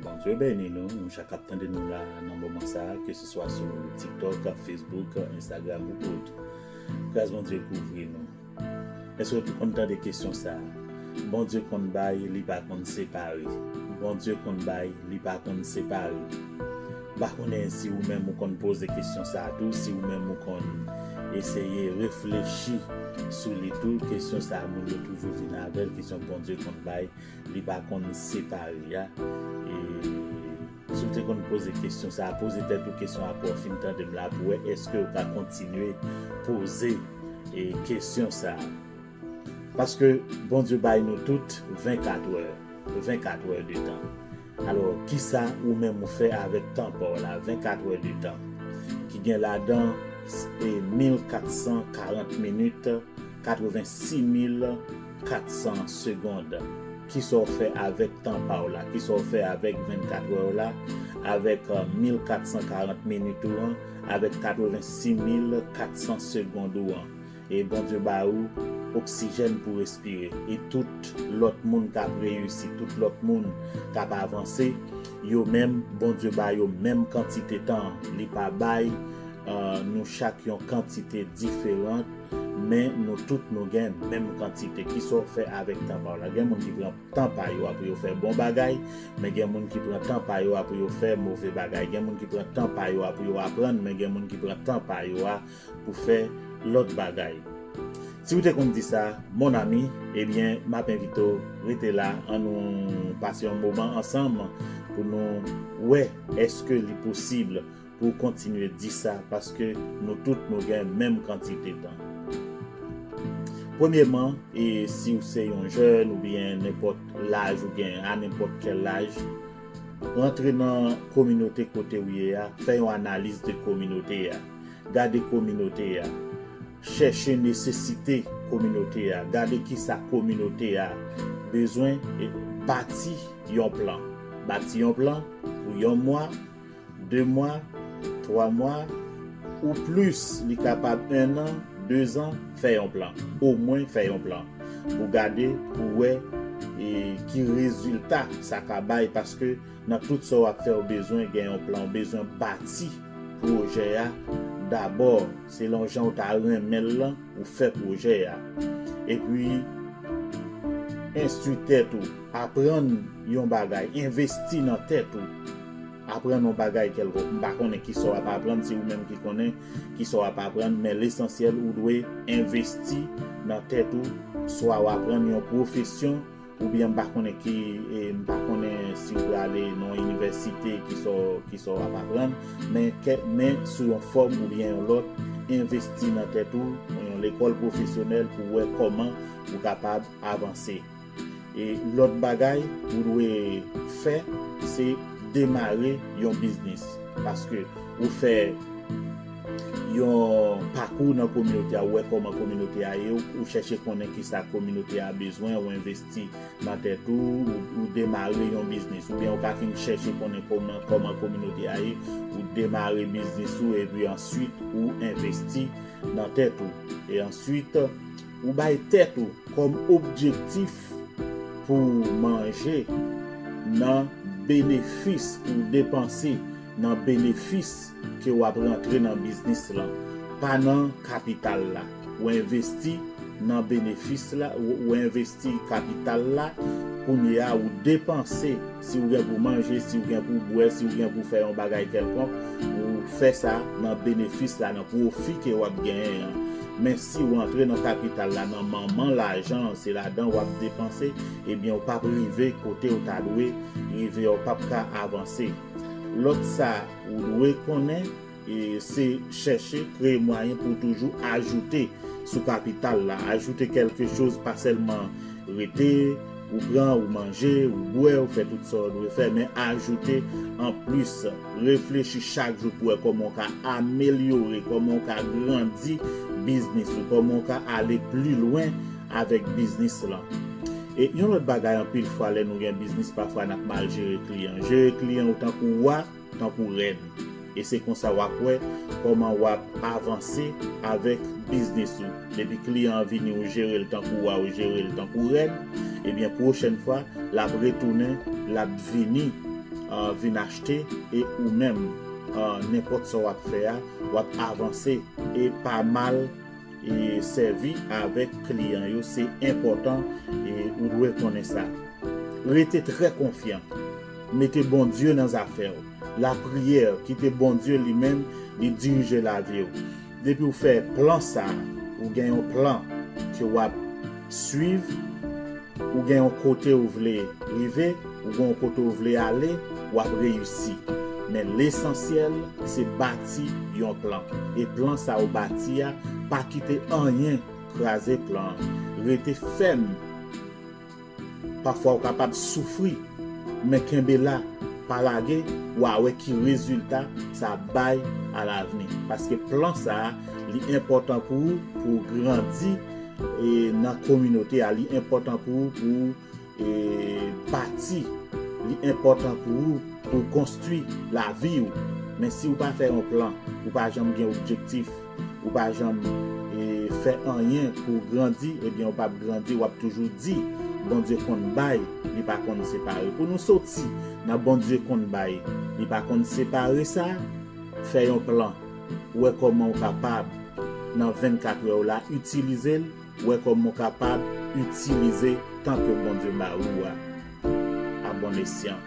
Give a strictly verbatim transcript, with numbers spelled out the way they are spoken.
Bondye beni nou, nou chak k ap tande nou la nan moman sa a, ke se swa sou TikTok, Facebook, Instagram ou tout. Gras Bondye kouvri nou. Èske w konn tande kesyon sa a? Bondye konn bay, li pa konn separe. Bondye konn bay, li pa konn separe. M pa konnen si ou menm ou konn poze kesyon sa a tou, si ou menm ou konn eseye reflechi sou li tou. Kesyon sa a, moun yo toujou vin avè l, kesyon Bondye konn bay, li pa konn separe a. E si w te konn poze kesyon sa a, poze tèt ou kesyon apre w fin tande m la pou wè èske w ka kontinye poze e kesyon sa a. Paske Bondye bay nou tout vennkat è, vennkat è de tan. Alò, kisa ou menm ou fè avèk tan pa w la, vennkat è de tan, ki gen ladan e mil kat san karant minit, katrevensis mil kat san segonn? Kisa w fè avèk tan pa w la? Kisa w fè avèk vennkat è w la? Avèk eh, mil kat san karant minit ou an? Avèk katrevensis mil kat san segonn ou an? E Bondye ba ou oksijèn pou respire. E tout lòt moun k ap reyisi, tout lòt moun k ap avanse, yo menm, Bondye ba yo menm kantite tan. Li pa bay eh, nou chak yon kantite diferan, men nou tout nou gen menm kantite. Kisa w fè avèk tan pa w la? Gen moun ki pran tan pa yo a pou yo fè bon bagay, men gen moun ki pran tan pa yo a pou yo fè move bagay. Gen moun ki pran tan pa yo a pou yo aprann, men gen moun ki pran tan pa yo a pou fè lòt bagay. Si w te konn di sa, mon ami, ebyen, m ap envite w rete la, ann nou pase yon moman ansanm pou nou wè èske li posib pou w kontinye di sa, paske nou tout nou gen menm kantite tan. Premyèman, e si w se yon jèn oubyen nenpòt laj ou gen, a nenpòt kèl laj, rantre nan kominote kote w ye a, fè yon analiz de kominote a. Gade kominote a. Chèche nesesite kominote a. Gade kisa kominote a bezwen e bati yon plan. Bati yon plan pou yon mwa, de mwa, twa mwa, ou plis, li kapab en an, de zan, fè yon plan. Omwen fè yon plan. Pou gade, pou wè e ki rezilta sa ka bay, paske nan tout sa w ap fè, w bezwen gen yon plan, w bezwen bati pwojè a dabò, selon jan w ta renmen l lan, ou fè pwojè a. Epi, enstwi tèt ou, aprann yon bagay, envesti nan tèt ou. Aprann yon bagay kèlkonk. M pa konnen kisa w ap aprann, se ou menm ki konnen kisa w ap aprann, men lesansyèl ou dwe envesti nan tèt ou, swa w aprann yon pwofesyon, oubyen m pa konnen ki, e, m pa konnen si w prale nan yon inivèsite, kisa w, kisa w ap aprann, men, men sou yon fòm oubyen yon lòt, envesti nan tèt ou, yon lekòl pwofesyonèl pou wè kòman ou kapab avanse. E lòt bagay ou dwe fè, se demare yon biznis. Paske ou fè yon pakou nan kominote a, ou wè kòman kominote a ye, ou, ou chèche konnen kisa kominote a bezwen, ou envesti nan tèt ou, ou, ou demare yon biznis. Oubyen ou ka fin chèche konnen kòman, kòman kominote a ye, ou demare biznis ou, epi answit ou envesti nan tèt ou. E answit, ou bay tèt ou kòm objektif pou w manje nan benefis, pou w depanse nan benefis ke w ap rantre nan biznis lan, pa nan kapital la. Ou envesti nan benefis la, ou, ou envesti kapital la, kounye a ou depanse, si w gen pou manje, si w gen pou bwè, si w gen pou fè yon bagay kèlkonk, ou fè sa nan benefis la, nan pwofi ke w ap genyen an. Men si w antre nan kapital la, nan manman lajan an, se ladan w ap depanse, ebyen w p ap rive kote w ta dwe rive a, w p ap ka avanse. Lòt sa ou dwe konnen, e, se chèche kreye mwayen pou w toujou ajoute sou kapital la. Ajoute kèlke choz, pa sèlman rete, ou pran, ou manje, ou bwè, ou fè tout sa w dwe fè, men ajoute anplis. Reflechi chak jou pou wè kòman w ka amelyore, kòman w ka grandi biznis ou, kòman w ka ale pli lwen avèk biznis lan. E yon lòt bagay, anpil fwa, lè nou gen biznis, pafwa n ap mal jere kliyan. Jere kliyan ou tankou wa, tankou rèn. E se konsa w ap wè kòman w ap avanse avèk biznis ou. Depi kliyan an vini, ou jere l tankou wa, ou jere l tankou rèn, ebyen, pwochèn fwa, l ap retounen, l ap vini uh, vin achte, e ou menm, uh, nenpòt sa w ap fè a, w ap avanse, e pa mal e sèvi avèk kliyan yo, se enpòtan, e ou dwe konnen sa. Rete trè konfyan. Mete Bondye nan zafè w. Lapriyè, kite Bondye li menm li dirije lavi w. Depi w fè plan sa, ou gen yon plan ke w ap swiv, ou gen yon kote ou vle rive, ou gen yon kote ou vle ale, w ap reyisi. Men lesansyèl, se bati yon plan. E plan sa ou bati a, pa kite anyen kraze plan an. Rete fèm. Pafwa ou kapab soufri, men kenbe la, pa lage, w a wè ki rezilta sa ap bay alavni. Paske plan sa a, li enpòtan pou ou, pou w grandi, e nan kominote a, li enpòtan pou ou, pou ou, e, bati, li enpòtan pou ou, pou w konstwi lavi w. Men si w pa fè yon plan, ou pa janm gen objektif, ou pa janm, e, fè anyen pou w grandi, ebyen, ou p ap grandi, w ap toujou di, Bondye konn bay, li pa konn separe. Pou nou soti nan Bondye konn bay, li pa konn separe sa, fè yon plan. Wè kòman w kapab, nan vennkat è w la, itilize l, wè kòman w kapab itilize tan ke Bondye ba ou a. A bon esyan.